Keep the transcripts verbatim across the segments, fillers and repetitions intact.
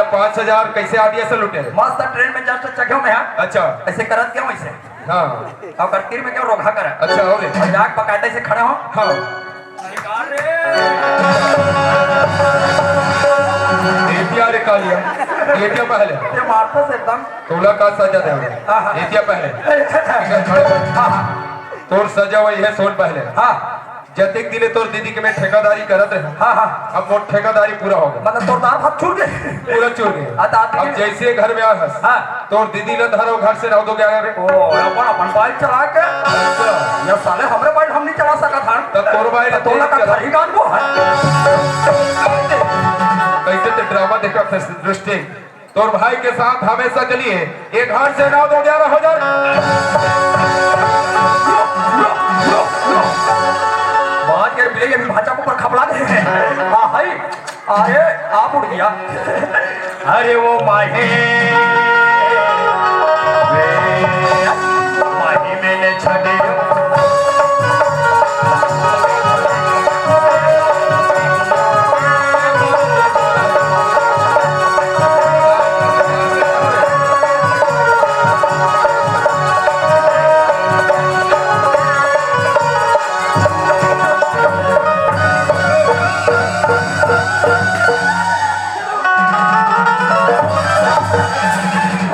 पाँच हजार कैसे आ दिया सलूटे? मस्त ट्रेन में just चघेंव मैं, हाँ। अच्छा। ऐसे करत गेंव ऐसे। हाँ। अउ कर तीर में गेंव रोगहा करा। अच्छा, हो रे। अउ जाके बकायदा ऐसे खड़े हों। हाँ। अरे का रे? एतिया रे कालिया, एतिया पहले। ये मारता से एकदम। तोला का सजा दे? हाँ, हाँ। एतिया पहले। इधर खड़े हो। हाँ, हाँ। तोर सजा वही है, सुन पहले। हाँ। जतिक दिन ले तोर दीदी के मैं ठेकादारी करत रहेंव। हाँ, हाँ। अब मोर ठेकादारी पूरा हो गे। मतलब तोर दार भात चूर गे? पूरा चूर गे। अब जैसे घर में आए हस, हाँ। तोर दीदी ल धर अउ घर से नव दो ग्यारह रे। ओ, अपन, अपन बाइक चला के? अच्छा। ये साले हमरे बाइक हम नहीं चला सकत हन। त तोर बाइक त तोला का चला। खरी गान को है। कैसे ते ड्रामा देखत हस, दृष्टि? तोर भाई के साथ हमेशा के लिए एक हाथ से नौ दो ग्यारह हो जाए। बात कर बिले, ये भाचा को पर खपला दे। हाँ, हाय। अरे, आप उठ गया। अरे वो माही, माही मैंने छड़ी।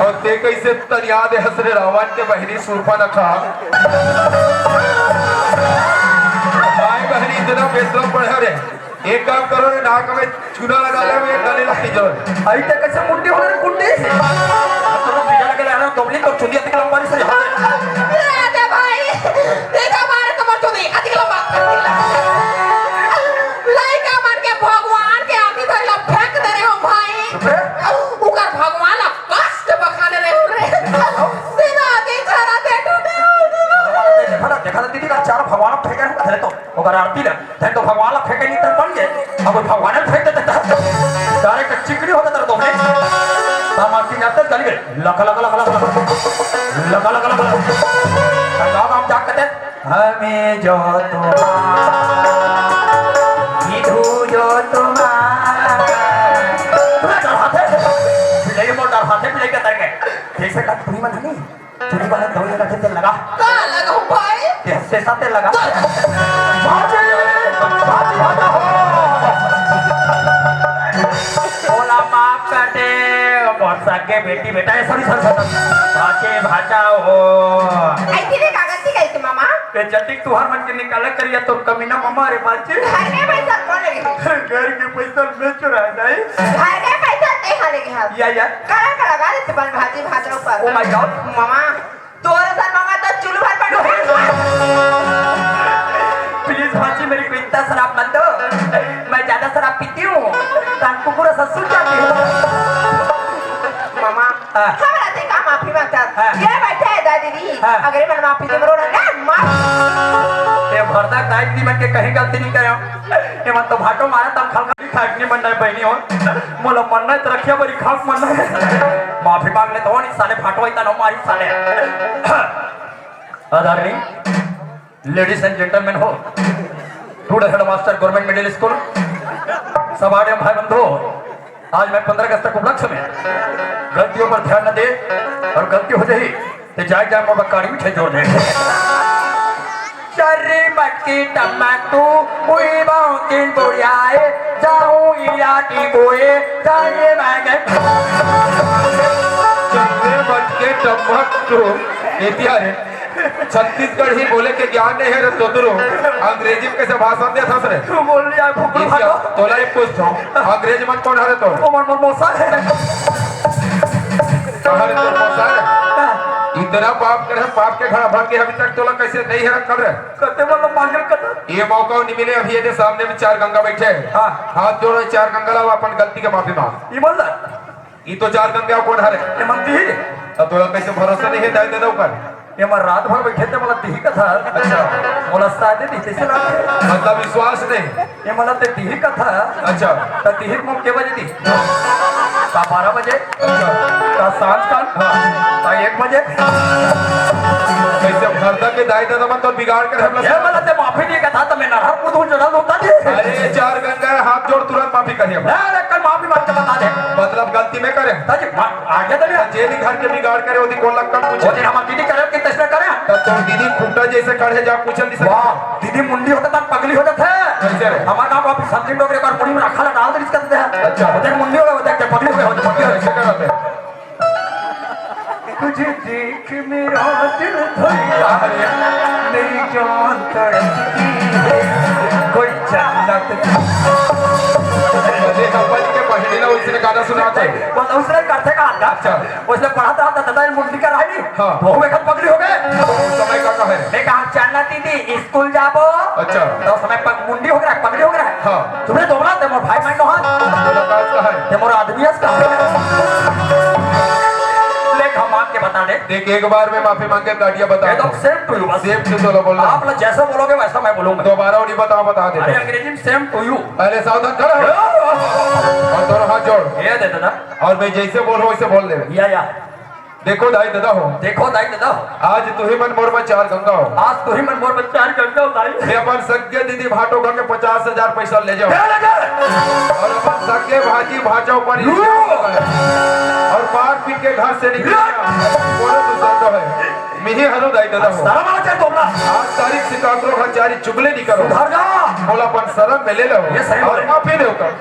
अउ ते कइसे तरिया दे हस रे रावण के बहिनी सूर्पनखा? भाई बहिनी इतना बेशरम पड़े रे। एक काम करो रे, नाक में चूना लगा ले, मैं गले लग जाओ। अई ते कइसे मुंडी हो रे, मुंडी? तो बिया लगे ले, तो अपनी तो चुंदी अतिक लंबा नहीं सही। अरे भाई, देखा मारे तो मर चुंदी अतिक लंबा। लइका मन के भगवान के आदमी धरे ला फेंक दे रहे हो भाई। चुप रे। उकर भगवान ला कष्ट बखाने रहे हो रे। बिना आगे खड़ा दे टूटे हो। देखा ना, देखा ना दीदी का चार भगवान फेंके हैं, धरे तो ओकर आरती ला। धन तो भगवान ला फेंके नहीं तर बन गए। अब भगवान ने फेंक देते तर। डायरेक्ट चिकनी होता तर तो मैं। हम आरती में आते चल गए। लका, लका, लका, लका, लका। लका, लका, लका, लका। गाँव, गाँव जाके कहते, हमें जो तुम्हार, विधु जो तुम्हार। तुम्हें डर हाथे, बिलाई मोर डर हाथे, बिलाई के तर गए। जैसे कठपुतली मन है नहीं, चुरी वाले दो जगह से तेल लगा। का लगा भाई? तेल से सा तेल लगा। भाजी, भाजी भाजा हो। ओला माफ कर दे, मोर सगे बेटी बेटा है, sorry, sorry, sorry। भाजी भाजा हो। ऐसी रे कागज की गई थी मामा। ए जतिक तुहार मन के निकाला करिया तोर कमीना मामा रे बाजी। घर के पैसा कौन ले गया? घर के पैसा मैं चुरा नहीं। घर के पैसा ते खा ले गया। या, या। करा, करा, गाड़ी से बन भाजी भाजा ऊपर। Oh my God। मामा, तोर सर मामा तो चुल्लू भर पड़ू। Please भाजी, मेरे को इतना शराब मत दो, मैं ज्यादा शराब पीती हूँ, तो हमको पूरा ससुर जाती हूँ। मामा, हाँ। हमरा से का माफी मांगता? हाँ। ये बैठे है दादी जी, हाँ। अगर मन माफी दे मरो ना, मार। ये भरदा दाई जी मन के कहीं गलती नहीं करो, ये मन तो भाटो मारा तब खलखल खाट नहीं बनना है बहनी हो, मोला मरना है तो रखिया बरी खाक मरना है। माफी मांग ले तो नहीं साले भाटो इतना नो मारी साले। आदरणीय ladies and gentlemen हो, today headmaster government middle school सबाड़े भाई बंधु, आज मैं पंद्रह अगस्त के उपलक्ष्य में गलतियों पर ध्यान न दे और गलती हो जाही तो जाए जाए मोर बक्काड़ी में जोर दे। चर्री मटकी टमाटू, उई बाउंटिन बुढ़ियाए, जाऊं इलाटी बोए, जाए मांगे। चर्री मटकी टमाटू, एतिया रे। छत्तीसगढ़ी बोले के ज्ञान नहीं है रे तोतरो, अंग्रेजी में कैसे भाषण देत हस रे? तू बोल लिया, फुकरू एतिया, भाटो। तोला एक पूछत हूँ, अंग्रेज मन कौन हरे तो? ओ मन, मन मौसा है। कहाँ रे तोर मौसा है? इतना पाप करे, पाप के घड़ा भर के अभी तक तोला कैसे नहीं हरत कर रे? कते मतलब मांगल कता? ये मौका नहीं मिले, अभी ये सामने में चार गंगा बैठे हैं। हाँ। हाथ जोड़ो, चार गंगा लाओ, अपन गलती के माफी मांग। ये मतलब? ई तो चार गंगा कौन हरे? ये मन दिही। अब तोला कैसे भरोसा नहीं है, दाई दादा ऊपर? ये मन रात भर बैठे थे, मोला दिही कथा। अच्छा। मोला शादी दी, कैसे लागथे? मतलब विश्वास नहीं? ये मोला ते दिही कथा। अच्छा। त दिही मुख के बजे दी? का बारह बजे? अच्छा। का सांझ का? हाँ। हाँ, एक बजे। कइसे भरदा के दाई ददा मन तो बिगाड़ कर हम लोग ये वाला ते माफी नहीं कथा तो मैं नरहर पुर दूं जड़ा दूंगा जी। अरे चार गंगा है, हाथ जोड़ तुरंत माफी करिए। अरे कल माफी मांग के बता दे। मतलब गलती मैं करे। ताजी मा-, आ गया तो भैया। जे भी घर के बिगाड़ करे, ओदी कोन लक्कड़ पूछे। ओदी हमार दीदी करे कि तैसने करे। तब तो दीदी खूंटा जैसे खड़े जा पूछन दिसे। वाह, दीदी मुंडी होता तब पगली हो जाते। कैसे रे? हमार गांव को अभी सब्जी डोकरे पर मुड़ी में रखा ला डाल दे इसका देते हैं। अच्छा। उधर मुंडी हो गए, उधर के पगली हो गए, उधर पगली हो गए। कैसे कराते? तुझे देख मेरा दिल धड़का, मेरी जान तड़पती है, कोई जन्नत। अरे अपन के पहली ला उसने गाना सुना था। बस उसने करते का आता। अच्छा। उसने पढ़ा था, था, था, मुंडी का राही। हाँ। वो एक पगली हो गए। उस समय का, का है? मैं कहा, "चलना दीदी, स्कूल जाबो।" अच्छा। तो उस समय पग-, मुंडी हो गया, पगली हो गया। हाँ। तुमने दोबला ते मोर भाई मांगो हाथ। मुलाकात का है? ते मोर आदमी है इसका। ले, हम आपके बता दे। देख, एक बार में माफी मांग के काटिया बता ये तो दो। Same to you bus. Same to चलो बोल रहा। आप लोग जैसा बोलोगे वैसा मैं बोलूंगा। दोबारा नहीं बताओ, बता दे। अरे, अंग्रेजी में same to you। पहले सावधान खड़ा हो। और दोनों हाथ जोड़। ये दे दो ना। और मैं जैसे बोलूं वैसे बोल दे। या, या। देखो दाई ददा हो। देखो दाई ददा हो। आज तुही मन मोर बर चार गंगा हो। आज तुही मन मोर बर चार गंगा हो दाई। मैं अपन सगे दीदी भाटो का के पचास हजार पैसा ले जाओ। दे लगे। और अपन सगे भाजी भाजा ऊपर लो। और मार पीट के घर से निकल लो। गया। बोलो तू ददा है। मिही हनु दाई ददा हो। शर्म आना चाहिए तुमला। आज तारीख से काकरो घर जारी चुगले नहीं करो। सुधर जा। बोला अपन शरण में ले लो। ये सही और बोले। माफी दे ओकर।